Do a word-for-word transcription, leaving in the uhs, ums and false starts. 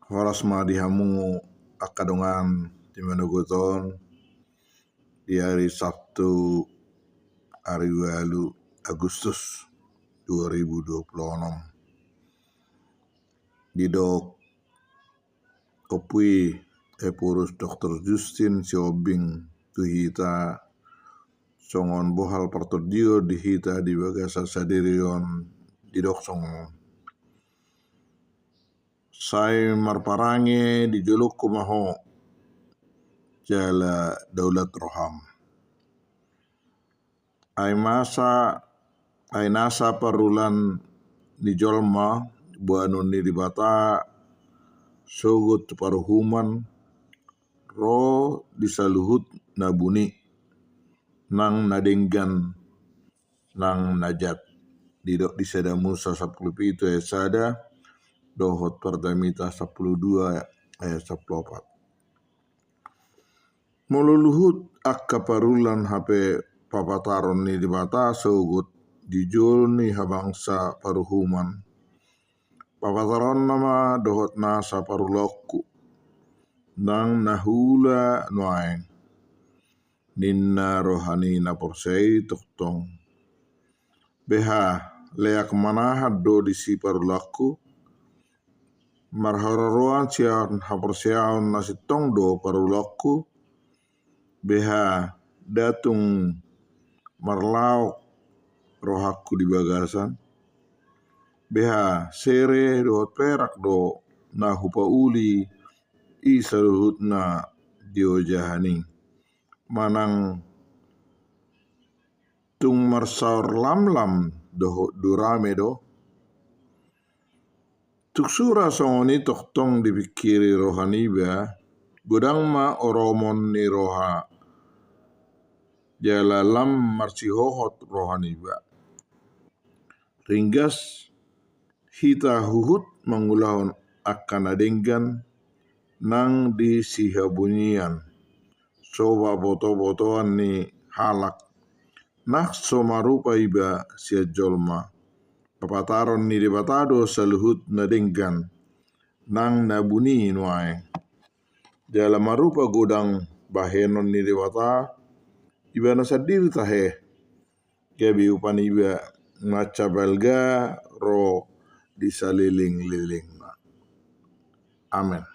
Horas ma di hamu angka dongan di manogot on di hari Sabtu, hari ualu Agustus dua ribu dua puluh enam. Didok Ompu i Ephorus Doktor Justin Sihombing tu hita songon bohal partondion di hita di bagasan sadari on, didok songon on. Sai marparange di jolongku ma ho, jala daulat roham. Ai masa, ai nasa parulan ni jolma boanon ni Debata sogot tu paruhuman, ro di saluhut na buni, nang na denggan, nang na jat. Didok di Sada Musa sampulu pitu ayat sada, dohot Partamita sampulu dua ayat sampulu opat. Molo luhut angka parulan hape papataron ni Debata sogot di jolo ni habangsa paruhuman, papataronna ma dohot nasa parulaonku, nang na huula nuaeng, ninna roha ni na porsea i tongtong. Beha leak manahan do disi parulaonku? Marharoroan sian haporseaon na sintong do parulaonku? Beha nda tung marlaok rohangku di bagasan? Beha sere dohot perak do na hupauli i saluhutna di ojahan i? Manang tung marsaor lamlam dohot durame do? Tung sura songon i tongtong dipingkiri roha niba, godang ma oromon ni roha jala lam marsihohot roha niba. Ringgas hita huhut mangulahon angka na denggan nang di sihabunian, so pabotobotoan ni halak, nang so marupa iba sian jolma. Papataron ni Debata do saluhut na denggan nang na buni nuaeng. Jala marupa godang bahenon ni Debata, Ibana sandiri tahe, gabe upa niba mansai balga ro di salelenglelengna. Amen.